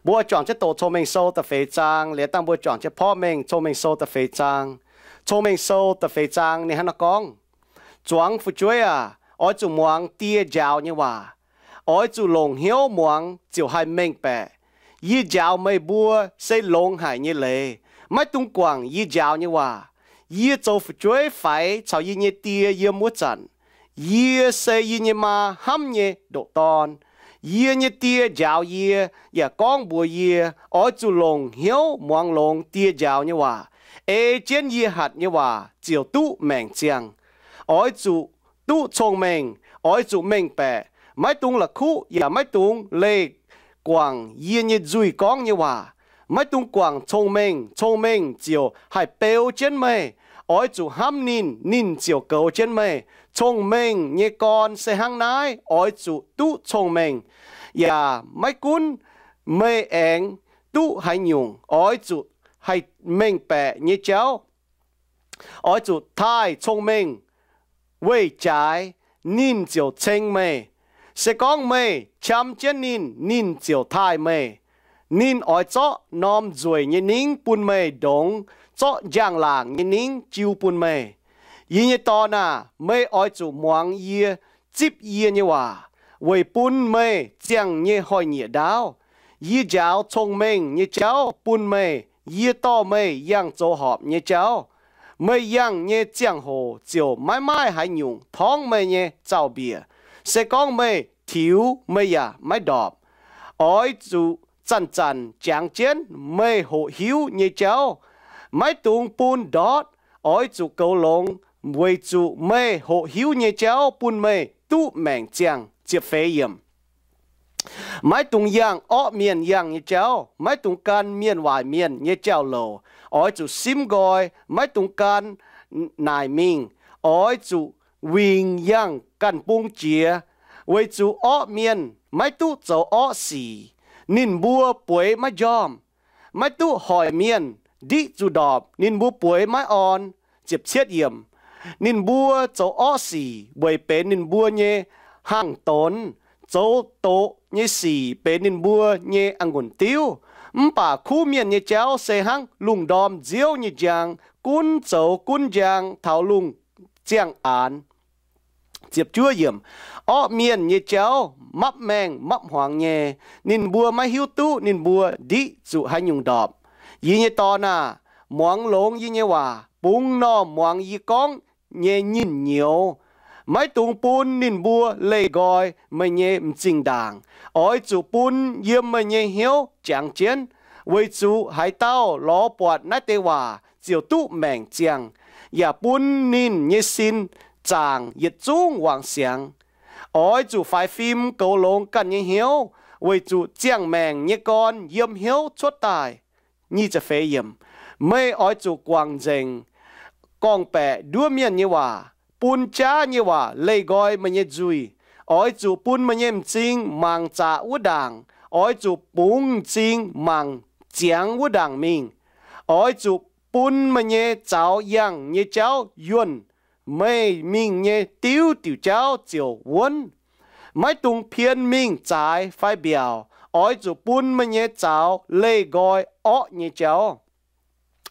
Mbuo juangc jienv doqc Cong-Mengh Sou da'feix zaang, liuz dangh mbuo juangc jienv porv mengh Cong-Mengh Sou da'feix zaang. Cong-Mengh Sou da'feix zaang ninh hnangv naaiv gorngv, Zuangx fu'jueiv aac, oix zuqc muangx die njaaux nyei waac. Oix zuqc longc hnyouv muangx ziouc haih mengh baeqc. Yie njaaux meih mbuo se longx haic nyei leiz. Maiv dungx guangc yie njaaux nyei waac. Yie zoux fu'jueiv faix caux yie nyei die yiem wuov zanc, yie se yie nyei maa hnamv nyei ndoqc dorn. Yie nyei die njaaux yie yaac gorngv mbuox yie, oix zuqc longc hnyouv muangx longx die njaaux nyei waac. Ei jienv yie hatc nyei waac ziouc duqv maengc ziangh. Oix zuqc duqv cong-mengh, oix zuqc mengh baeqc. Maiv dungx la'kuqv yaac maiv dungx leih guangc yie nyei nzuih gorngv nyei waac. Maiv dungx guangc cong-mengh, cong-mengh ziouc haih beu jienv meih. Oix zuqc hnamv ninh, ninh ziouc goux jienv meih. Cong-mengh nyei gorn se hnangv naaiv, oix zuqc duqv cong-mengh. Yaac maiv gunv meih aengx duqv haaix nyungc, oix zuqc haih mengh baeqc nyei jauv. Oix zuqc taaih cong-mengh weih jaaix, ninh ziouc ceng meih. Se gorngv meih qam jienv ninh, ninh ziouc taaih meih. Ninh oix zorqv norm nzueic nyei ningv bun meih ndongx zorqv njang-laangc nyei ningv jiu bun meih. Yie nyei dorn aah! Meih oix zuqc muangx yie zipv yie nyei waac, weic bun meih ziangh nyei hnoi-nyieqc ndaauv. Yie njaaux cong-mengh nyei jauv bun meih. Yie dorh meih yangh zoux horpc nyei jauv. Meih yangh nyei ziangh hoc ziouc maiv maaih haaix nyungc torngv meih nyei zaux-mbiec. Se gorngv meih tiux, meih yaac maiv ndorpc. Oix zuqc zanc-zanc jangx jienv meih hoqc hiuv nyei jauv. Maiv dungx bun ndortv. Oix zuqc goux longx, weic zuqc meih hoqc hiuv nyei jauv bun meih duqv maengc ziangh. Ziepc feix yiemc. Maiv dungx yangh orqv mienh yangh nyei jauv. Maiv dungx gan mienh waaic mienh nyei jauv-louc. Oix zuqc simv nqoi. Maiv dungx gan naaic mingh. Oix zuqc wingx yangh ganh bung jiex, weic zuqc orqv mienh maiv duqv zoux orqv sic, ninh mbuo bueix maiv njormh. Maiv duqv hoic mienh ndiqv zuqc ndorpc, ninh mbuo bueix maiv orn. Ziepc cietv yiemc. Ninh mbuo zoux orqv sic weic benx ninh mbuo nyei hnaangx-donx, zoux doqc nyei sic benx ninh mbuo nyei a'ngunc diuv. Mv baac kuv mienh nyei jauv se hnangv lungh ndorm nziouv nyei njang, gunv zoux gunv njang taux lungh ziangh aanx. Ziepc juov yiemc. Orqv mienh nyei jauv mapv maengh mapv hmuangx nyei. Ninh mbuo maiv hiuv duqv ninh mbuo ndiqv zuqc haaix nyungc ndorpc. Yie nyei dorn aah! Muangx longx yie nyei waac, bungx normh muangx yie gorngv nyei nyinh nyouz. Maiv dungx bun ninh mbuo leih nqoi meih nyei m'zing ndaangc. Oix zuqc bun yiem meih nyei hnyouv jangx jienv, weic zuqc haaix dauh lorz buatc naaiv deix waac ziouc duqv maengc ziangh, yaac bun ninh nyei sin zaangc yietc zungv wangc siangx. Oix zuqc faix fim goux longx ganh nyei hnyouv, weic zuqc ziangh maengc nyei gorn yiem hnyouv cuotv daaih. Meih oix zuqc guangc nzengc, gorngv-baeqc nduov mienh nyei waac, bun jaav nyei waac leih nqoi meih nyei nzuih. Oix zuqc bun meih nyei m'zing mangc zaqc wuov ndaangc. Oix zuqc bungx m'zing mangc ziangx wuov ndaangc mingh. Oix zuqc bun meih nyei zaux yangh nyei jauv yuonh, meih mingh nyei diuv diuc jauv ziouc wuonv. Maiv dungx pien mingh zaaix fai mbiaauc. Oix zuqc bun meih nyei zaux leih nqoi orqv nyei jauv.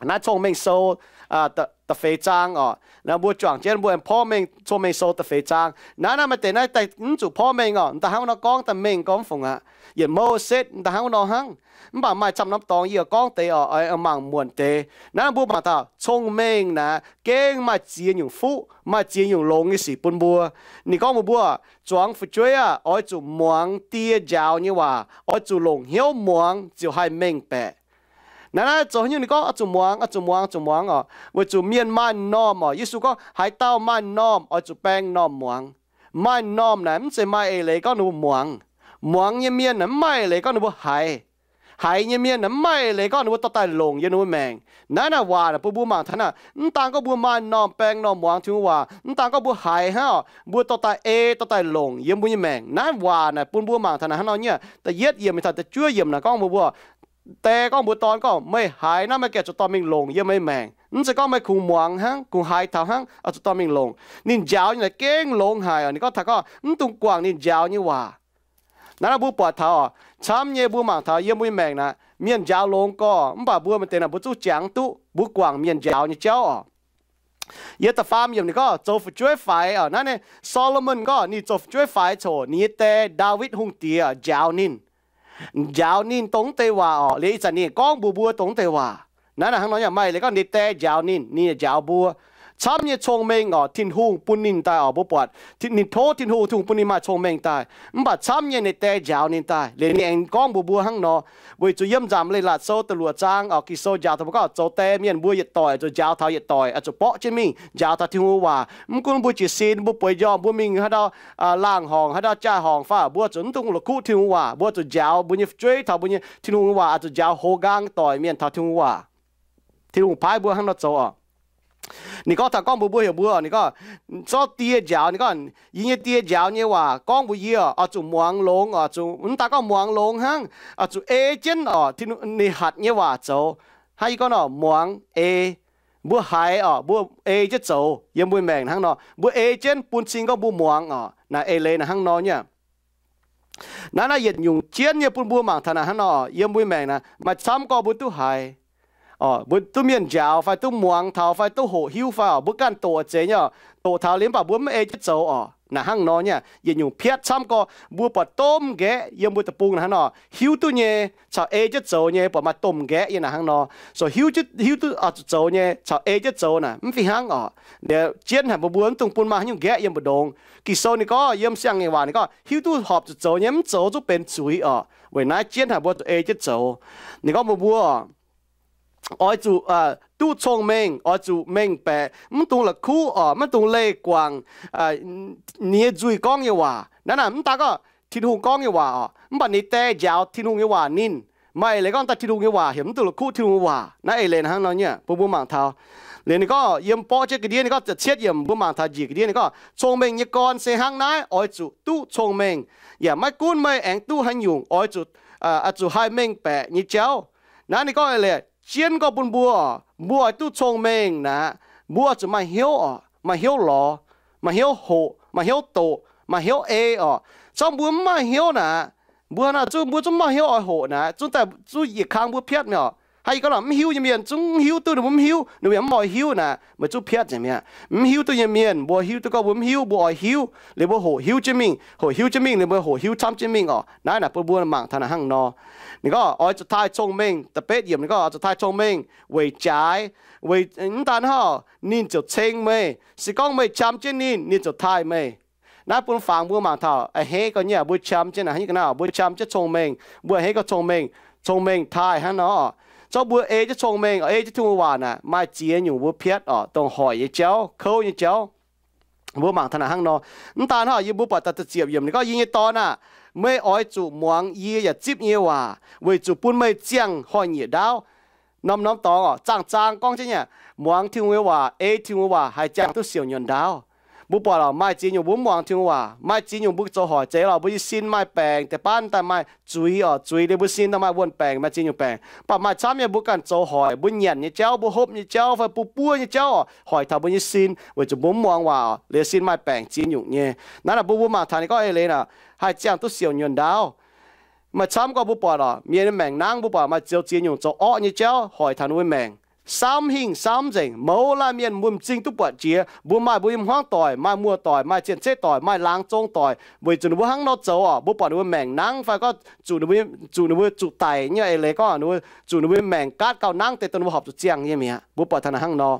Naaiv Cong-Mengh Sou da'feix zaang oc. Mbuo juangc jienv mbuo porv mengh Cong-Mengh Sou da'feix zaang. Naaiv naaiv maaih deix naaiv daaih mv zuqc porv mengh oc. M'daaih hnangv wuov nor gorngv daaih mengh gorngv mv fungc aqv. Yietc Moses m'daaih hnangv wuov nor hnangv. Mv baac maaih camv norm dorngx yie gorngv deix oc, oix mangc muonc deix. Naaiv mbuo mangc taux cong-mengh naaic gengh maaih ziex nyungc fuqv, maaih ziex nyungc longx nyei sic bun mbuo. Ninh gorngv mbuox mbuo, zuangx fu'jueiv aah! Oix zuqc muangx die njaaux nyei waac. Oix zuqc longc hnyouv muangx ziouc haih mengh baeqc. Naaiv naaiv zoux haaix nyungc ninh gorngv oix zuqc muangx, oix zuqc muangx, oix zuqc muangx oc? Weic zuqc mienh maaih m'normh oc. Yesu gorngv haaix dauh maaih m'normh oix zuqc baeng m'normh muangx. Maaih m'normh naaic mv zeiz maaih eix leiz gorngv ninh mbuo muangx. Muangx nyei mienh naaic mv maaih eix leiz gorngv ninh mbuo haiz. Haiz nyei mienh naaic mv maaih eix leiz gorngv ninh mbuo dorh daaih longc yiem ninh mbuo maengc. Naaiv naaic waac naaic bun mbuo mangc taux naaic, mv daan gorngv mbuo maaih m'normh baeng m'normh muangx Tin-Hungh waac, mv daan gorngv mbuo haiz hnangv oc, mbuo dorh daaih ei, dorh daaih longc yiem mbuo nyei maengc. Naaiv waac naaic bun mbuo mangc taux naaic hnangv nor nyei. Da'yietv yiemc mingh taux da'juov yiemc naaic gorngv mbuo, mbuo, Die gorngv mbuox dorn gorngv, meih haiz naaiv meih gengh zuqc dorh mingh longc yiem meih maengc. Mv zeiz gorngv meih kungx muangx hnangv, kungx haiz taux hnangv oix zuqc dorh mingh longc. Ninh njaaux nyei naaic gengh longx haic oc. Ninh gorngv taux gorngv mv dungx guangc ninh njaaux nyei waac. Naaiv naaiv mbuo buatc taux oc, Camv nyei mbuo mangc taux yiem mbuo nyei maengc naaic, mienh njaaux longx gorx, mv baac mbuo maaih deix naaic mbuo zungv jangx duqv, mbuo guangc mienh njaaux nyei jauv oc. Yiem da'faam yiemc ninh gorngv zoux fu'jueiv faix oc. Naaiv ninh, Solomon gorngv ninh zoux fu'jueiv faix coc ninh nyei die Ndaawitv Hungh Diex njaaux ninh. Njaaux ninh dongh wuov deix waac oc, liuz ih zanc ninh gorngv mbuox mbuo dongh wuov deix waac. Naaiv naaic hnangv nor nyei, maaih leiz gorngv ninh die njaaux ninh, ninh yaac njaaux mbuo. Camv nyei cong-mengh oc, Tin-Hungh bun ninh daaih oc, mbuo buatc ninh tov Tin-Hungh, Tin-Hungh bun ninh maaih cong-mengh daaih. Mv baac camv nyei ninh die njaaux ninh daaih, liuz ninh aengx gorngv mbuox mbuo hnangv nor. Weic zuqc yiem Nzamc Leiz-Latc Sou da'luoqc zaang oc, Ging-Sou njaaux taux mbuo gorngv zoux die mienh mbuo yietc doic zuqc njaaux taux yietc doic, oix zuqc borqv jienv mingh njaaux taux Tin-Hungh waac. Mv gunv mbuo jiez sin, mbuo bueix njormh, mbuo mingh haaix ndau laangh horngc, haaix ndau jaai horngc fai, mbuo zuqc mv dungx la'kuqv Tin-Hungh waac, mbuo zuqc njaaux mbuo nyei fu'jueiv taux mbuo nyei Tin-Hungh waac, oix zuqc njaaux hoz nqaang doic mienh taux Tin-Hungh waac. Tin-Hungh paaiv mbuo hnangv nor zoux oc. Ninh gorngv taux gorngv mbuox mbuo heuc mbuo, ninh gorngv, zorqv die njaaux, ninh gorngv, yie nyei die njaaux nyei waac gorngv mbuox yie oix zuqc muangx longx oc, zuqc mv daaih gorngv muangx longx hnangv, oix zuqc ei jienv oc, ninh hatc nyei waac zoux. Hnangv yie gorngv nor, muangx, ei. Mbuo haiz oc, mbuo ei jienv zoux. Yiem mbuo maengc hnangv nor, mbuo ei jienv bun cing gorngv mbuo muangx oc. Naaic eix leiz naaic hnangv nor nyei. Naaiv naaiv yietc nyungc jienv nyei bun mbuo mangc taux naaic hnangv nor, yiem mbuo maengc naaic maaih camv gorx mbuo duqv haiz oc, mbuo duqv mienh njaaux fai duqv muangx taux fai duqv hoqc hiuv fai oc, mbuo ganh doqc zeiz nyei oc, doqc taux liuz mv baac mbuo mv ei jienv zoux oc. Naaic hnangv nor nyei, yietc nyungc piatv camv gorx mbuo buatc domh nqaeqv yiem mbuo deic-bung naaic hnangv nor, hiuv duqv nyei caux ei jienv zoux nyei buatc maaih domh nqaeqv yiem naaic hnangv nor. So hiuv, hiuv duqv oix zuqc zoux nyei caux ei jienv zoux naaic mv fih hnangv oc. Liuz jienv haic mbuo, mbuo mv dungx bun maaih haaix nyungc nqaeqv yiem mbu'ndongx. Ging-Sou ninh gorngv yiem siang-ngaengc waac ninh gorngv hiuv duqv horpc zuqc zoux nyei mv zoux zungv benx zuiz oc. Weic naaiv jienv haic mbuo zuqc ei jienv zoux. Ninh gorngv mbuox mbuo oix zuqc duqv cong-mengh, oix zuqc mengh baeqc, mv dungx la'kuqv oc, mv dungx leih guangc ninh nyei nzuih gorngv nyei waac. Naaiv naaic mv daaih gorngv Tin-Hungh gorngv nyei waac oc, mv baac ninh die njaaux Tin-Hungh nyei waac ninh. Maaih eix leiz gorngv daaih Tin-Hungh nyei waac heuc mv dungx la'kuqv Tin-Hungh nyei waac. Naaiv eix leiz hnangv nor nyei bun mbuo mangc taux. Liuz ninh gorngv yiem borqv jienv ga'ndiev, ninh gorngv ziepc cietv yiemc mbuo mangc taux njiec ga'ndiev ninh gorngv, cong-mengh nyei gorn se hnangv naaiv, oix zuqc duqv cong-mengh. Yaac maiv gunv meih aengx duqv haaix nyungc, oix zuqc, oix zuqc haih mengh baeqc nyei jauv. Naaiv ninh gorngv eix leiz jienv gorngv bun mbuo, mbuo oix duqv cong-mengh naaic, mbuo oix zuqc maaih hnyouv oc, maaih hnyouv lorz, maaih hnyouv hoqc, maaih hnyouv doqc, maaih hnyouv ei oc. Zorqv mbuo mv maaih hnyouv naaic, mbuo naaic zungv, mbuo zungv mv maaih hnyouv oix hoqc naaic, zungv daaih zungv yietc kang mbuo piatv mi'aqv. Hnangv yie gorngv nor, mv hiuv nyei mienh zungv mv hiuv duqv ninh mbuo mv hiuv, ninh mbuo yaac mv oix hiuv naaic, meih zungv piatv nzengc mi'aqv. Mv hiuv duqv nyei mienh mbuo hiuv duqv gorngv mbuo mv hiuv, mbuo oix hiuv liuz mbuo hoqc hiuv jienv mingh, hoqc hiuv jienv mingh liuz mbuo hoqc hiuv camv jienv mingh oc. Naaiv naaic bun mbuo mangc taux naaic hnangv nor. Ninh gorngv oix zuqc taaih cong-mengh, da'betv yiemc ninh gorngv oix zuqc taaih cong-mengh weic jaaix, weic mv daan hnangv, ninh ziouc ceng meih. Se gorngv meih qam jienv ninh, ninh ziouc taaih meih. Naaiv bun fangx mbuo mangc taux a'hneiv ga'nyiec mbuo qam jienv naaic, hnangv naaiv mbuo qam jienv cong-mengh, mbuo a'hneiv gorngv cong-mengh, cong-mengh taaih hnangv nor. Zorqv mbuo ei jienv cong-mengh, ei jienv Tin-Hungh waac naaic, maaih ziex nyungc mbuo piatv oc, dongh hoic nyei jauv, kouv nyei jauv. Mbuo mangc taux naaic hnangv nor. Mv daan hnangv, yie mbuo buatc da'ziepc yiemc ninh gorngv, Yie nyei dorn aah! Meih oix zuqc muangx yie yaac zipv nyei waac, weic zuqc bun meih ziangh hnoi-nyieqc ndaauv. Norm-norm dorngx oc, zaang-zaang gorngv jienv nyei, muangx Tin-Hungh nyei waac, ei Tin-Hungh nyei waac haih ziangh duqv siouc nyuonh ndaauv. Mbuo buatc oc, maaih ziex nyungc mbuo mv muangx Tin-Hungh waac, maaih ziex nyungc mbuo zoux hoic zeiz lorqc, mbuo nyei sin maaih baengc, deix baav daaih maaih zuiz oc, zuiz liuz mbuo sin daaih maaih wuonh baengc, maaih ziex nyungc baengc. Mv baac maaih camv nyei mbuo ganh zoux hoic, mbuo nyanc nyei jauv, mbuo hopv nyei jauv fai mbuo buov nyei jauv oc, hoic taux mbuo nyei sin, weic zuqc mbuo mv muangx waac oc, liuz sin maaih baengc ziex nyungc nyei. Naaiv naaic bun mbuo mangc taux ninh gorngv eix leiz naaic, haih ziangh duqv siouc nyuonh ndaauv. Maaih camv gorngv mbuo buatc oc, mienh nyei maengc nangv mbuo buatc maaih ziex nyungc zoux orqv nyei jauv hoic taux ninh mbuo maengc. Saamv hingh saamv nzengc, mouz laanh mienh mbuo m'zing duqv buatc jiex. Mbuo maaih mbuo nyei hmuangv doic, maaih muoz-doic, maaih cien-ceqv doic, maaih laangz zong doic, weic zuqc ninh mbuo hnangv nor zoux oc, mbuo buatc ninh mbuo maengc nangv fai gorngv zuqc ninh mbuo, zuqc ninh mbuo zuqc daic nyei eix leiz gorngv, zuqc ninh mbuo maengc gaatv gauh nangv deix dongh ninh mbuo horpc zuqc ziangh nyei mi'aqv. Mbuo buatc taux naaic hnangv nor.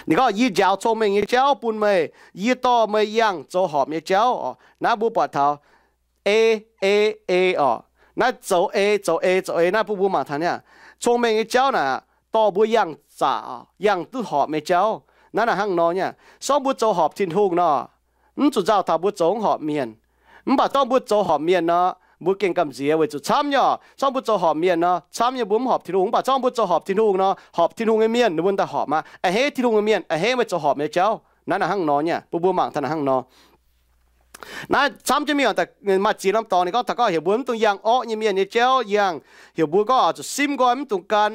Ninh gorngv, Yie njaaux cong-mengh nyei jauv bun meih. Yie dorh meih yangh zoux horpc nyei jauv oc. Naaiv mbuo buatc taux ei, ei, ei oc. Naaiv zoux ei, zoux ei, zoux ei, naaiv bun mbuo mangc taux niaa, cong-mengh nyei jauv naaic, dorh mbuo yangh zaqc, yangh duqv horpc nyei jauv. Naaiv naaic hnangv nor niaa, sorng mbuo zoux horpc Tin-Hungh nor, mv zuqc nzauh taux mbuo zoux mv horpc mienh. Mv baac zorng mbuo zoux horpc mienh nor, mbuo gengh gamh nziex weic zuqc camv nyei oc. Sorng mbuo zoux horpc mienh nor, camv nyei mbuo mv horpc Tin-Hungh. Mv baac zorng mbuo zoux horpc Tin-Hungh nor, horpc Tin-Hungh nyei mienh ninh mbuo daaih horpc aqv. A'hneiv Tin-Hungh nyei mienh, a'hneiv meih zoux horpc nyei jauv. Naaiv naaic hnangv nor niaa, bun mbuo mangc taux naaic hnangv nor. Naaiv camv jienv mingh maaih ziex norm dorngx ninh gorngv taux gorngv heuc mbuo mv dungx yangh orqv nyei mienh nyei jauv, yangh, heuc mbuo gorngv oix zuqc simv nqoi mv dungx gan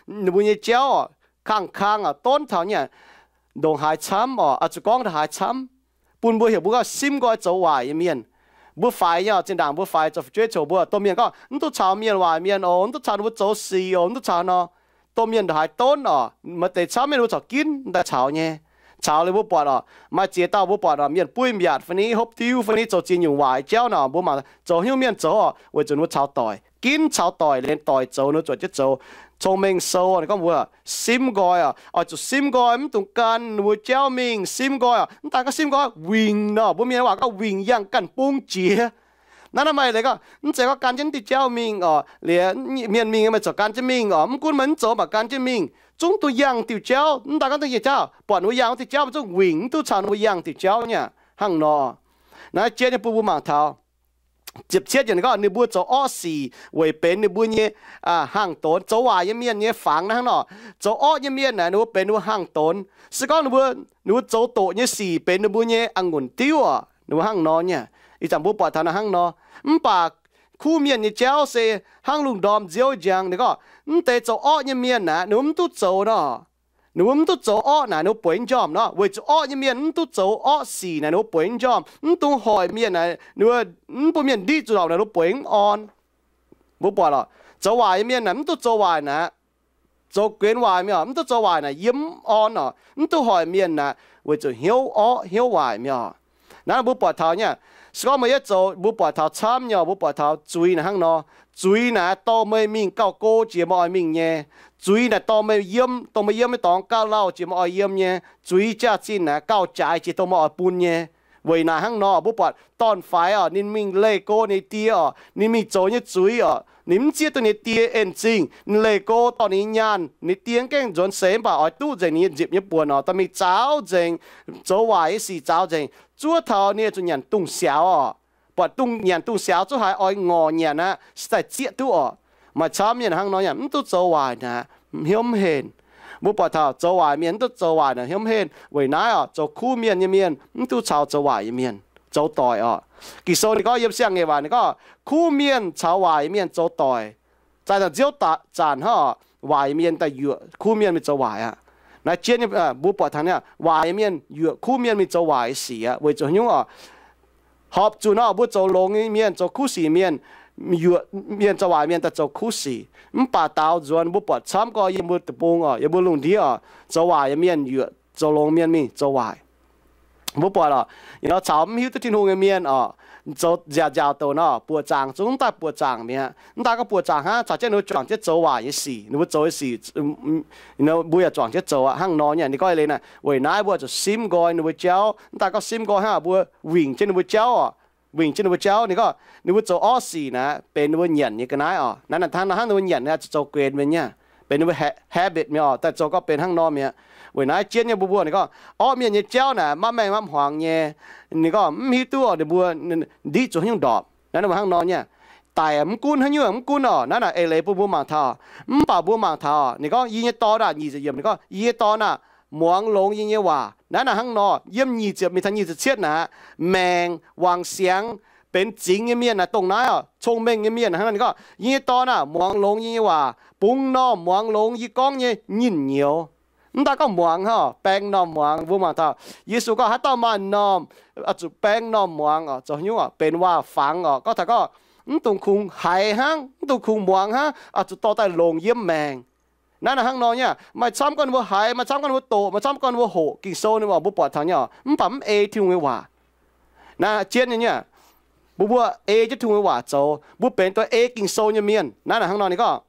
ninh mbuo nyei jauv oc, kangh kang oc, donv taux nyei, ndongc haaix camv oc, oix zuqc gorngv ndongc haaix camv, bun mbuo heuc mbuo gorngv simv nqoi zoux waaic nyei mienh. Mbuo faix nyei oc, zinh ndaangc mbuo faix zoux fu'jueiv coc mbuo, domh mienh gorngv, mv duqv caux mienh waaic mienh oc, mv duqv caux ninh mbuo zoux sic oc, mv duqv caux nor. Domh mienh ndongc haaix donv oc, maaih deix camv mienh ninh mbuo corc ginv daaih caux nyei. Caux liuz mbuo buatc oc, maaih ziex dauh mbuo buatc oc, mienh buiv mbiaatc fai ni, hopv diuv fai ni, zoux ziex nyungc waaic jauv nor, mbuo mangc zoux haaix nyungc mienh zoux oc, weic zuqc ninh mbuo caux doic, ginv caux doic, liemh doic zoux ninh mbuo zuotc jienv zoux. Cong-mengh sou ninh gorngv mbuo simv nqoi oc, oix zuqc simv nqoi, mv dungx gan ninh mbuo jauv mingh. Simv nqoi oc, mv daaih gorngv simv nqoi, wingc nor, mbuo mienh waac gorngv wingc yangh ganh bung jiex. Naaiv, naaiv maaih leiz gorngv, mv zeiz gorngv gan jienv diuh jauv mingh oc, liemh mienh mingh meih ziouc gan jienv mingh oc, mv gunv meih mv zoux mv baac gan jienv mingh, zungv duqv yangh diuh jauv. Mv daaih gorngv dongh yie jauv, buatc ninh mbuo yangh wuov diuh jauv, mv zungv wingc, mv duqv caux ninh mbuo yangh diuh jauv nyei, hnangv nor. Naaiv jien nyei bun mbuo mangc taux ziepc cietv yiemc ninh gorngv ninh mbuo zoux orqv sic weic benx ninh mbuo nyei hnaangx-donx. Zoux waaic nyei mienh nyei fangx naaiv hnangv nor. Zoux orqv nyei mienh naaic ninh mbuo benx ninh mbuo hnaangx-donx. Se gorngv ninh mbuo, ninh mbuo zoux doqc nyei sic benx ninh mbuo nyei a'ngunc diuv oc, ninh mbuo hnangv nor nyei. Ih zanc mbuo buatc taux naaiv hnangv nor. Mv baac kuv mienh nyei jauv se hnangv lungh ndorm nziouv njang. Ninh gorngv mv deix zoux orqv nyei mienh naaic ninh mbuo mv duqv zoux nor. Ninh mbuo mv duqv zoux orqv naaic ninh mbuo bueix njormh nor. Weic zuqc orqv nyei mienh mv duqv zoux orqv sic naaic ninh mbuo bueix njormh. Mv dungx hoic mienh naaic, ninh mbuo, mv bun mienh ndiqv zuqc lorqc naaic ninh mbuo bueix mv orn. Mbuo buatc lorqc, zoux waaic nyei mienh naaic mv duqv zoux waaic naaic, zoux guenx waaic mienh oc, mv duqv zoux waaic naaic yiem mv orn oc, mv duqv hoic mienh naaic, weic zuqc hnyouv orqv hnyouv waaic mienh oc. Naaiv mbuo buatc taux nyei, se gorngv meih yietv zoux, mbuo buatc taux camv nyei oc, mbuo buatc taux zuiz naaic hnangv nor. Zuiz naaic dorh meih mingh gauh go jiex meih oix mingh nyei. Zuiz naaic dorh meih yiem, dongh meih yiem nyei dorngx gauh lauh jiex meih oix yiem nyei. Zuiz jaax-zinh naaic gauh jaaix jiex dongh meih oix bun nyei. Weic naaic hnangv nor, mbuo buatc dorn-faix oc, ninh mingh leih go ninh die oc, ninh mingh zoux nyei zuiz oc, ninh mv zieqv duqv ninh die en zingh. Ninh leih go dorh ninh nyaanh, ninh die mv gaengh nzuonx seix mv baac oix duqv nzengc ninh nyei nziepc nyei buonc oc, dorh mingh zaaux nzengc, zoux waaic nyei sic zaaux nzengc, zuov taux ninh zuqc nyanc dungz siaaux oc. Buatc dungz, nyanc dungz siaaux zuqv haiz oix ngorc nyanc aqv, se daaih zieqv duqv oc. Maaih camv mienh hnangv nor, mv duqv zoux waaic naaic, hnyouv mv henv. Mbuo buatc taux zoux waaic mienh mv duqv zoux waaic naaic hnyouv mv henv. Weic naaiv oc, zoux kuv mienh nyei mienh mv duqv caux zoux waaic nyei mienh zoux doic oc. Ging-Sou ninh gorngv yiem siang-ngaengc waac ninh gorngv, kuv mienh caux waaic nyei mienh zoux doic. Zaaih daaih nziouv zanc hnangv oc, waaic nyei mienh daaih yuoqc kuv mienh mingh zoux waaic aqv. Naaiv jien mbuo buatc taux nyei, waaic nyei mienh yuoqc kuv mienh mingh zoux waaic nyei sic aqv. Weic zuqc haaix nyungc oc? Horpc zuqc nor, mbuo zoux longx nyei mienh, zoux kuv sic mienh, yuoqc mienh zoux waaic mienh daaih zoux kuv sic. Mv baac daaux nzuonx mbuo buatc camv gorx yiem mbuo deic-bung oc, yiem mbuo lungh ndiev oc, zoux waaic nyei mienh yuoqc zoux longx mienh mingh zoux waaic. Mbuo buatc oc, caux mv hiuv duqv Tin-Hungh nyei mienh oc, zoux nziaauc nziaauc douc nor, buoqc zaangc zungv mv daaih buoqc zaangc mi'aqv. Mv daaih gorngv buoqc zaangc hnangv, caux jienv ninh mbuo juangc jienv zoux waaic nyei sic, ninh mbuo zoux nyei sic, mbuo yaac juangc jienv zoux aqv. Hnangv nor nyei, ninh gorngv eix leiz naaic, weic naaiv mbuo zuqc simv nqoi ninh mbuo jauv. Mv daaih gorngv simv nqoi hnangv, mbuo wingc jienv ninh mbuo jauv oc, wingc jienv ninh mbuo jauv. Ninh gorngv ninh mbuo zoux orqv sic naaic benx ninh mbuo nyanc nyei ga'naaiv oc. Naaiv hnangv, hnangv ninh mbuo nyanc naaic zuqc zoux guenx mi'aqv, benx ninh mbuo habit mi'aqv oc, daaih zoux gorngv benx hnangv nor mi'aqv. Weic naaiv jien nyei mbuo mbuo ninh gorngv orqv mienh nyei jauv naaic maiv maengh maiv hmuangx nyei. Ninh gorngv mv hiuv duqv oc, ninh mbuo ndiqv zuqc haaix nyungc ndorpc. Naaiv ninh mbuo hnangv nor nyei, daic mv gunv haaix nyungc mv gunv oc. Naaiv naaic eix leiz bun mbuo mangc taux. Mv baac mbuo mangc taux, ninh gorngv yie nyei dorn aah, nyic ziepc yiemc, ninh gorngv yie nyei dorn aah, muangx longx yie nyei waac. Naaiv naaic hnangv nor, yiem nyic ziepc mingh taux nyic ziepc cietv naaic, maengc, wangc siangx, benx zingx nyei mienh naaic dongh naaiv oc, cong-mengh nyei mienh hnangv nor. Ninh gorngv yie nyei dorn aah, muangx longx yie nyei waac, bungx normh muangx longx yie gorngv nyei nyinh nyouz. Mv daaih gorngv muangx hnangv, baeng normh muangx. Mbuo mangc taux Yesu gorngv haaix dauh maaih normh oix zuqc baeng normh muangx oc, zoux haaix nyungc oc, benx waac-fangx oc. Gorngv taux gorngv mv dungx kungx haiz hnangv, mv dungx kungx muangx hnangv, oix zuqc dorh daaih longc yiem maengc. Naaiv naaic hnangv nor nyei, maaih camv gorngv ninh mbuo haiz, maaih camv gorngv ninh mbuo doqc, maaih camv gorngv ninh mbuo hoqc. Ging-Sou ninh mbuo mbuo buatc taux nyei oc, mv baac mv ei Tin-Hungh nyei waac. Naaiv jienv nyei, mbuo mbuo ei jienv Tin-Hungh nyei waac zoux, mbuo benx doix ei Ging-Sou nyei mienh. Naaiv naaic hnangv nor ninh gorngv,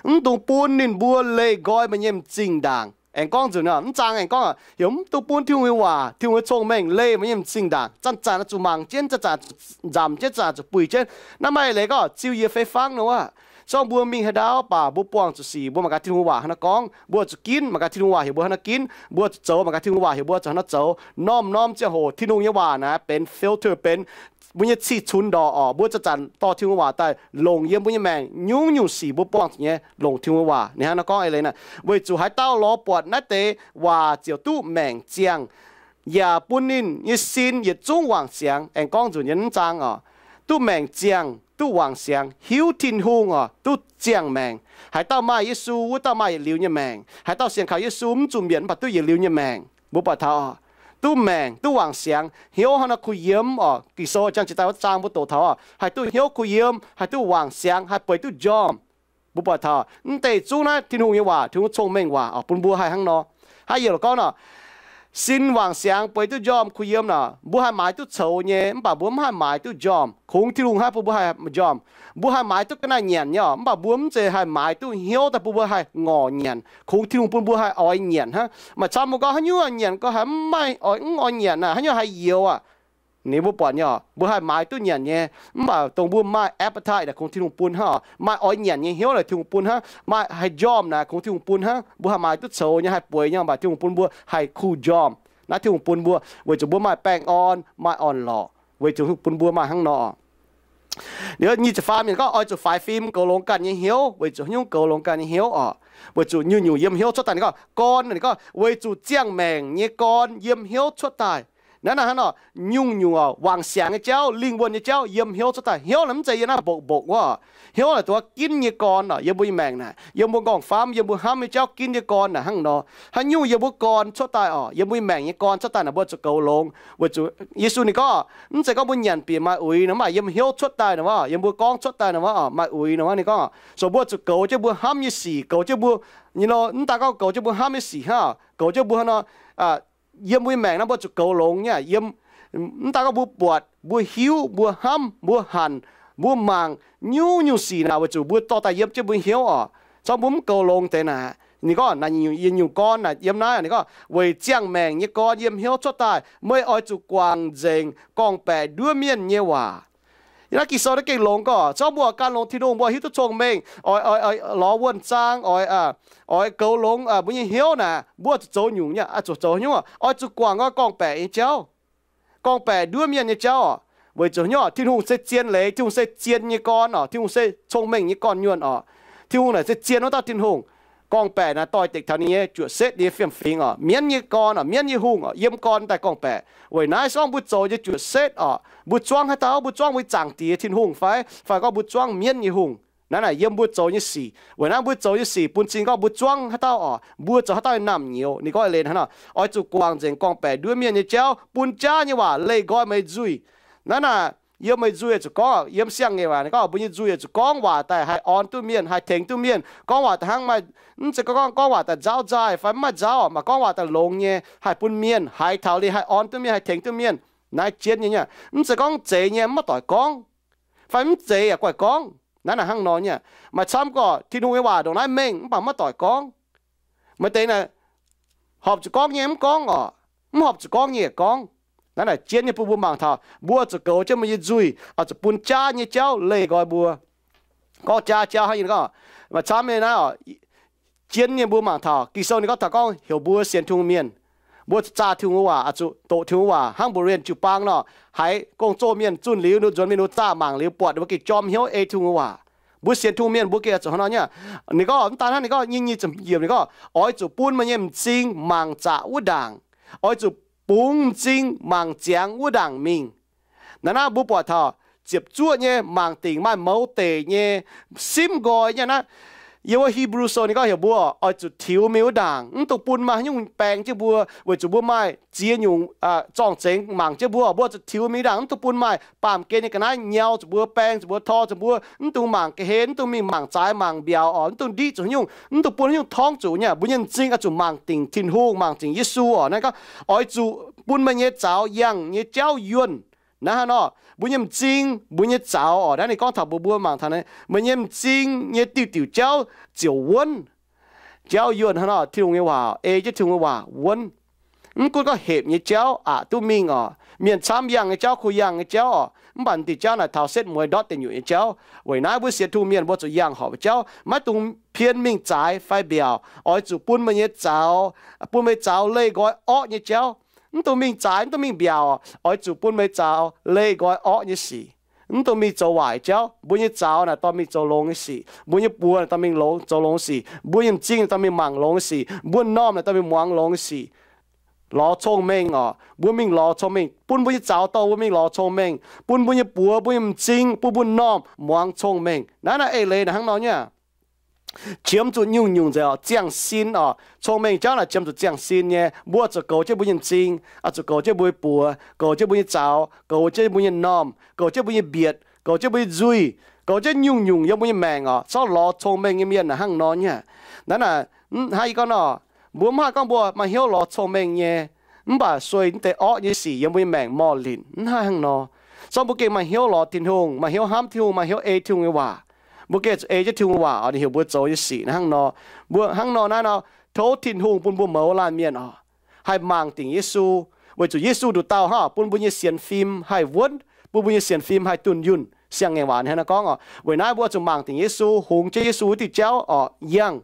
mv dungx bun ninh mbuo leih nqoi meih nyei m'zing ndaangc. Aengx gorngv nzunc, mv zaang aengx gorngv, heuc mv dungx bun Tin-Hungh nyei waac, Tin-Hungh nyei cong-mengh leih meih nyei m'zing ndaangc. Zanc-zanc zuqc mangc jienv, zanc-zanc zuqc nzamc jienv, zanc-zanc zuqc buih jienv. Naaiv maaih leiz gorngv ziux yietc fei fangv nor aqv. Se gorngv mbuo mingh haaix ndau baac mbuo buangh zuqc sic, mbuo mangc gaax Tin-Hungh waac haaix nor gorngv, mbuo zuqc ginv, mangc gaax Tin-Hungh waac heuc mbuo haaix nor ginv, mbuo zuqc zoux, mangc gaax Tin-Hungh waac heuc mbuo zoux haaix nor zoux. Norm-norm ziangh hoc Tin-Hungh nyei waac naaic benx filter, benx mbuo nyei cih cunx ndorqc oc. Mbuo zanc-zanc dorh Tin-Hungh waac daaih longc yiem mbuo nyei maengc. Nyungc-nyungc sic mbuo buangh zuqc nyei longc Tin-Hungh waac. Ninh hnangv nor gorngv eix leiz naaic, weic zuqc haaix dauh lorz buatc naaiv deix waac ziouc duqv maengc ziangh, yaac bun ninh nyei sin yietc zungv wangc siangx. Aengx gorngv nzunc nyei mv zaang oc, duqv maengc ziangh, duqv wangc siangx, hiuv Tin-Hungh oc, duqv ziangh maengc. Haaix dauh maaih Yesu, wuov dauh maaih yietc liuz nyei maengc. Haaix dauh sienx kaux Yesu mv zuqc mietc mv baac duqv yietc liuz nyei maengc. Mbuo buatc taux oc, duqv maengc, duqv wangc siangx, hnyouv hnangv nor kuh yiem oc. Ging-Sou jangx jiex daaih wuov zaang mbuo doqc taux oc, haih duqv hnyouv kuh yiem, haih duqv wangc siangx, haih bueix duqv njormh. Mbuo buatc taux mv deix zungv naaiv Tin-Hungh nyei waac, Tin-Hungh cong-mengh waac oc, bun mbuo haih hnangv nor. Haaix yietc lorqc gorngv nor, sin wangc siangx, bueix duqv njormh, kuh yiem naaic, mbuo haih maaiz duqv coux nyei, mv baac mbuo mv haih maaiz duqv njormh. Kungx Tin-Hungh haih bun mbuo haih njormh. Mbuo haih maaiz duqv ga'naaiv nyanc nyei oc, mv baac mbuo mv zeiz haih maaiz duqv hnyouv daaih bun mbuo haih ngorc nyanc. Kungx Tin-Hungh bun mbuo haih oix nyanc hnangv. Maaih camv mbuo gorngv, haaix nyungc nyanc gorngv haaix mv maaih oix, mv oix nyanc naaic, haaix nyungc haih youx aqv? Ninh mbuo buatc nyei oc, mbuo haih maaiz duqv nyanc nyei, mv baac dongh mbuo maaih appetite naaic kungx Tin-Hungh bun hnangv oc. Maaih oix nyanc nyei hnyouv naaic Tin-Hungh bun hnangv. Maaih haih njormh naaic kungx Tin-Hungh bun hnangv. Mbuo haih maaiz duqv coux nyei, haih bueix nyei, mv baac Tin-Hungh bun mbuo haih kuh njormh. Naaiv Tin-Hungh bun mbuo weic zuqc mbuo maaih baengh orn, maaih orn-lorqc, weic zuqc bun mbuo maaih hnangv nor. Liuz nyic ziepc faam mienh gorngv, oix zuqc faix fim goux longx ganh nyei hnyouv. Weic zuqc haaix nyungc goux longx ganh nyei hnyouv oc? Weic zuqc nyungc-nyungc yiem hnyouv cuotv daaih. Ninh gorngv gorn, ninh gorngv weic zuqc ziangh maengc nyei gorn yiem hnyouv cuotv daaih. Naaiv naaiv hnangv nor, nyungc-nyungc oc, wangc siangx nyei jauv, lingh wuonh nyei jauv yiem hnyouv cuotv daaih. Hnyouv naaic mv zeiz yiem naaiv mbokv-mbokv wuov oc. Hnyouv naaic dongh wuov ginv nyei gorn oc, yiem mbuo nyei maengc naaic, yiem mbuo nqorngv-famv, yiem mbuo hnamv nyei jauv ginv nyei gorn naaic hnangv nor. Haaix nyungc yiem mbuo gorn cuotv daaih oc, yiem mbuo nyei maengc nyei gorn cuotv daaih naaic mbuo zuqc goux longx. Weic zuqc Yesu ninh gorngv, mv zeiz gorngv mbuo nyanc bieqc maaih uix nor, mv baac yiem hnyouv cuotv daaih nor, yiem mbuo gorngv cuotv daaih nor, maaih uix nor, ninh gorngv, so mbuo zuqc goux jienv mbuo hnamv nyei sic, goux jienv mbuo, you know, mv daaih gorngv goux jienv mbuo hnamv nyei sic hnangv, goux jienv mbuo hnangv nor, yiem mbuo nyei maengc naaiv mbuo zuqc goux longx nyei. Yiem, mv daaih gorngv mbuo buatc, mbuo hiuv, mbuo hnamv, mbuo hanc, mbuo mangc nyungc-nyungc sic naaic, weic zuqc mbuo dorh daaih yiem jienv mbuo hnyouv oc. Corc mbuo mv goux longx deix naaic, ninh gorngv naaic, yiem nyungc gorn naaic yiem naaiv, ninh gorngv weic ziangh maengc nyei gorn yiem hnyouv cuotv daaih. Meih oix zuqc guangc nzengc gorngv-baeqc nduov mienh nyei waac. Yiem naaiv Ging-Sou naaiv gengh longx gorqv, corc mbuo oix gan longx Tin-Hungh, mbuo hiuv duqv cong-mengh, oix, oix, oix lorz wuonh zaang, oix, oix goux longx mbuo nyei hnyouv naaic, mbuo zuqc zoux nyungc nyei, zuqc zoux nyungc, oix zuqc guangc gorngv-baeqc nyei jauv, gorngv-baeqc nduov mienh nyei jauv oc. Weic zuqc nyungc, Tin-Hungh se zien leiz, Tin-Hungh se zien nyei gorn oc, Tin-Hungh se cong-mengh nyei gorn-nyuonh oc. Tin-Hungh naaic se zien wuov dauh Tin-Hungh. Gorngv-baeqc naaic doix-dekc taux ninh nyei juoqc setv, ninh nyei fiem-fingx oc, mienv nyei gorn oc, mienv nyei hungh oc, yiem gorn daaih gorngv-baeqc. Weic naaiv se gorngv mbuo zoux nyei juoqc setv oc, mbuo zuangv haaix dauh, mbuo zuangv mbuo nyei Zaangc Diex Tin-Hungh fai, fai gorngv mbuo zuangv mienv nyei hungh. Naaiv naaic yiem mbuo zoux nyei sic. Weic naaiv mbuo zoux nyei sic bun cing gorngv mbuo zuangv haaix dauh oc, mbuo zoux haaix dauh nyei naamh nyouz. Ninh gorngv leiz hnangv nor, oix zuqc guangc nzengc gorngv-baeqc nduov mienh nyei jauv, bun jaav nyei waac leih nqoi meih nzuih. Naaiv naaic yiem meih nzuih zuqc gorngv, yiem siang-ngaengc waac ninh gorngv mbuo nyei nzuih zuqc gorngv waac daaih haih orn duqv mienh, haih tengx duqv mienh. Gorngv waac daaih hnangv maaih, mv zeiz gorngv, gorngv waac daaih nzauh nzaaih fai mv maaih nzauh, mv baac gorngv waac daaih longx nyei, haih bun mienh haiz taux liuz haih orn duqv mienh, haih tengx duqv mienh. Naaiv jienv nyei nyei, mv zeiz gorngv zeiz nyei mv maaih doic gorngv fai mv zeiz yaac guaih gorngv. Naaiv naaic hnangv nor nyei. Maaih camv gorqv Tin-Hungh nyei waac ndongc naaiv mengh mv baac maiv doic gorngv. Maaih deix naaic horpc zuqc gorngv nyei mv gorngv oc, mv horpc zuqc gorngv nyei yaac gorngv. Naaiv naaic jienv nyei bun mbuo mangc taux mbuo zuqc goux jienv mbuo nyei nzuih, oix zuqc bun jaav nyei jauv leih nqoi mbuo. Gorngv jaav jauv hnangv naaiv oc, maaih camv nyei naaiv oc. Jienv nyei mbuo mangc taux Ging-Sou ninh gorngv taux gorngv heuc mbuo sienx Tin-Hungh mienh, mbuo zaah Tin-Hungh waac, oix zuqc doqc Tin-Hungh waac hnangv mbuo orien jiu-baang nor, haiz gong-zoh mienh zunh liuz, nzuonx mingh nor zaah mangc liuz buatc mbuo gengh jorm hnyouv ei Tin-Hungh waac. Mbuo sienx Tin-Hungh mienh mbuo gengh zuqc hnangv nor nyei. Ninh gorngv mv daan hnangv, ninh gorngv nyic ziepc yiemc, ninh gorngv oix zuqc bun meih nyei m'zing mangc zaqc wuov ndaangc, oix zuqc bungx m'zing mangc ziangx wuov ndaangc mingh. Naaiv naaiv mbuo buatc taux ziepc zuoqv nyei, mangc dingc, maaih mouz deic nyei, simv nqoi nyei naaiv. Yiem wuov Hipv^lu Sou ninh gorngv heuc mbuo oix zuqc tiux mingh wuov ndaangc, mv dungx bun maaih haaix nyungc baeng jienv mbuo, weic zuqc mbuo maaih ziex nyungc zorng-zengx mangc jienv mbuo. Mbuo zuqc tiux mingh ndaangc, mv dungx bun maaih baamh gen nyei ga'naaiv nyau zuqc mbuo, baeng zuqc mbuo, tor zuqc mbuo, mv dungx mangc ga'hlen, mv dungx mingh mangc zaaix mangc mbiauz oc, mv dungx ndiqv zuqc haaix nyungc, mv dungx bun haaix nyungc torngv zuqc nyei. Mbuo nyei m'zing oix zuqc mangc dingc Tin-Hungh, mangc dingc Yesu oc. Naaiv gorngv oix zuqc bun meih nyei zaux yangh nyei jauv yuonh. Naaiv hnangv nor, mbuo nyei m'zing, mbuo nyei zaux oc, naaiv ninh gorngv taux mbuo, mbuo mangc taux naaiv, meih nyei m'zing nyei diuh diuh jauv ziouc wuonv. Jauv yuonh hnangv nor, Tin-Hungh nyei waac, ei jienv Tin-Hungh nyei waac wuonv. Mv gunv gorngv hepc nyei jauv aqc duqv mingh oc, mienh camv yangh nyei jauv, kuh yangh nyei jauv oc, mv baac diuh jauv naaic taux setv mueiz ndortv deic nyuoqc nyei jauv. Weic naaiv mbuo sienx Tin-Hungh mienh mbuo zuqc yangh horpc nyei jauv, maiv dungx pien mingh zaaix fai mbiaauc. Oix zuqc bun meih nyei zaux, bun meih zaux leih nqoi orqv nyei jauv. Mv dungx mingh zaaix, mv dungx mingh mbiaauc. Oix zuqc bun meih zaux leih nqoi orqv nyei sic. Mv dungx mingh zoux waaic jauv. Mbuo nyei zaux naaic dorh mingh zoux longx nyei sic. Mbuo nyei buoz naaic dorh mingh longx, zoux longx sic. Mbuo nyei m'zing naaic dorh mingh mangc longx nyei sic. Mbuo m'normh naaic dorh mingh muangx longx nyei sic. Lorz cong-mengh oc. Mbuo mingh lorz cong-mengh. Bun mbuo nyei zaux dorh mbuo mingh lorz cong-mengh. Bun mbuo nyei buoz, mbuo nyei m'zing, bun mbuo m'normh muangx cong-mengh. Naaiv naaiv eix leiz naaic hnangv nor nyei aqv. qiemx zuqc nyungc-nyungc nzengc oc, ziangh sin oc. Cong-mengh jauv naaic qiemx zuqc ziangh sin nyei. Mbuo zuqc goux jienv mbuo nyei m'zing, zuqc goux jienv mbuo nyei buoz, goux jienv mbuo nyei zaux, goux jienv mbuo nyei m'normh, goux jienv mbuo nyei mbietc, goux jienv mbuo nyei nzuih, goux jienv nyungc-nyungc yiem mbuo nyei maengc oc. Zorqv lorz cong-mengh nyei mienh naaic hnangv nor nyei. Naaiv naaic, hnangv yie gorngv nor, mbuo mv haih gorngv mbuo maaih hnyouv lorz cong-mengh nyei, mv baac sueih naaiv deix orqv nyei sic yiem mbuo nyei maengc morh linc, mv haih hnangv nor. Zorqv mbuo gengh maaih hnyouv lorz Tin-Hungh, maaih hnyouv hnamv Tin-Hungh, maaih hnyouv ei Tin-Hungh nyei waac. Mbuo gengh zuqc ei jienv Tin-Hungh nyei waac oc, ninh heuc mbuo zoux nyei sic naaiv hnangv nor. Mbuo hnangv nor naaiv nor, tov Tin-Hungh bun mbuo mouz laanh mienh oc, haih mangc dingc Yesu, weic zuqc Yesu nduqc dauh hnangv bun mbuo nyei sienx fim haih wuonv, bun mbuo nyei sienx fim haih dunh yunh. Siang-Ngaengc Waac hnangv naaiv gorngv oc. Weic naaiv mbuo zuqc mangc dingc Yesu, hungx jienv Yesu wuov diuh jauv oc, yangh.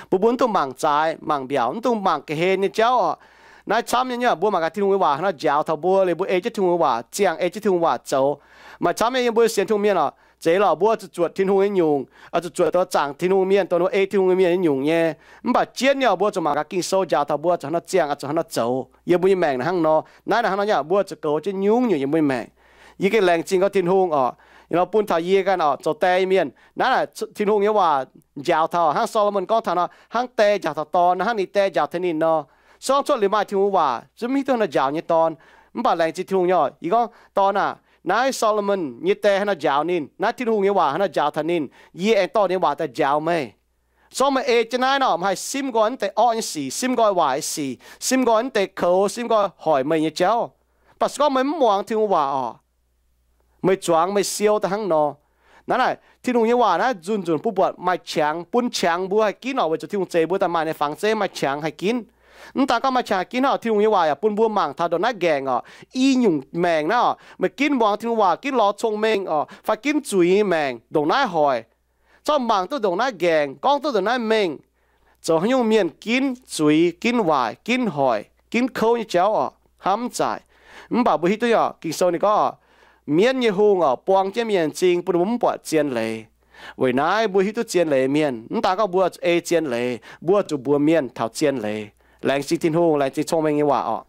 Mbuo mbuo mv dungx mangc zaaix mangc mbiaauc, mv dungx mangc ga'hlen nyei jauv oc. Naaiv camv nyei, mbuo mangc gaax Tin-Hungh nyei waac hnangv nor njaaux taux mbuo liuz, mbuo ei jienv Tin-Hungh nyei waac zoux, maaih camv nyei yiem mbuo sienx Tin-Hungh mienh oc. Zeiz lorqc, mbuo zuqc zuotc Tin-Hungh nyei nyungc, zuqc zuotc dongh zaangc Tin-Hungh mienh, dongh ei Tin-Hungh mienh nyei nyungc nyei. Mv baac jienv nyei oc, mbuo zuqc mangc gaax Ging-Sou njaaux taux mbuo zuqc hnangv nor ziangh, zuqc hnangv nor zoux yiem mbuo nyei maengc naaiv hnangv nor. Naaiv naaic hnangv nor nyei, mbuo zuqc goux jienv nyungc-nyungc yiem mbuo nyei maengc. Yie gengh laengz zingh gorngv Tin-Hungh oc, nor bun taux yie ganh oc, zoux die nyei mienh. Naaiv naaic Tin-Hungh nyei waac njaaux taux hnangv Saa^lo^morn gorngv taux nor, hnangv die njaaux taux dorn, hnangv ninh die njaaux taux ninh nor. Sorng cuotv liuz maaih Tin-Hungh nyei waac zungv mv hiuv duqv hnangv nor njaaux nyei dorn. Mv baac laengz zingh Tin-Hungh nyei oc, yie gorngv dorn aah, naaiv Saa^lo^morn nyei die hnangv nor njaaux ninh, naaiv Tin-Hungh nyei waac hnangv nor njaaux taux ninh, yie aengx dorh ninh nyei waac daaih njaaux meih. Sorng meih ei jienv naaiv nor, meih haih simv nqoi naaiv deix orqv nyei sic, simv nqoi waaic nyei sic, simv nqoi naaiv deix koux, simv nqoi hoic meih nyei jauv. Mv baac se gorngv meih mv muangx Tin-Hungh nyei waac oc, meih zuangx meih siou daaih hnangv nor. Naaiv naaic Tin-Hungh nyei waac naaiv nzunc nzunc bun buatc maaih qangx, bun qangx mbuo haih ginv oc, weic zuqc Tin-Hungh zeix mbuo daaih maaih ninh nyei fangx zeiv maaih qangx haih ginv. Mv daan gorngv maaih qangx haih ginv hnangv, Tin-Hungh nyei waac yaac bun mbuo mangc taux ndongc naaiv nqaengc oc, i nyungc maengc naaiv oc, meih ginv muangx Tin-Hungh waac, ginv lorz cong-mengh oc, fai ginv zuiz nyei maengc ndongc naaiv hoic. Zorqv mangc duqv ndongc naaiv nqaengc, gorngv duqv ndongc naaiv mengh, zoux haaix nyungc mienh ginv zuiz, ginv waaic, ginv hoic, ginv kouv nyei jauv oc, hnamv zaaic. Mv baac mbuo hiuv duqv oc, Ging-Sou ninh gorngv oc, mienv nyei hungh oc, buang jienv mienh m'zing bun mbuo mv buatc zien leiz. Weic naaiv mbuo hiuv duqv zien leiz mienh, mv daan gorngv mbuo zuqc ei zien leiz, mbuo zuqc mbuox mienh taux zien leiz. Laengz zingh Tin-Hungh, laengz zingh cong-mengh nyei waac oc.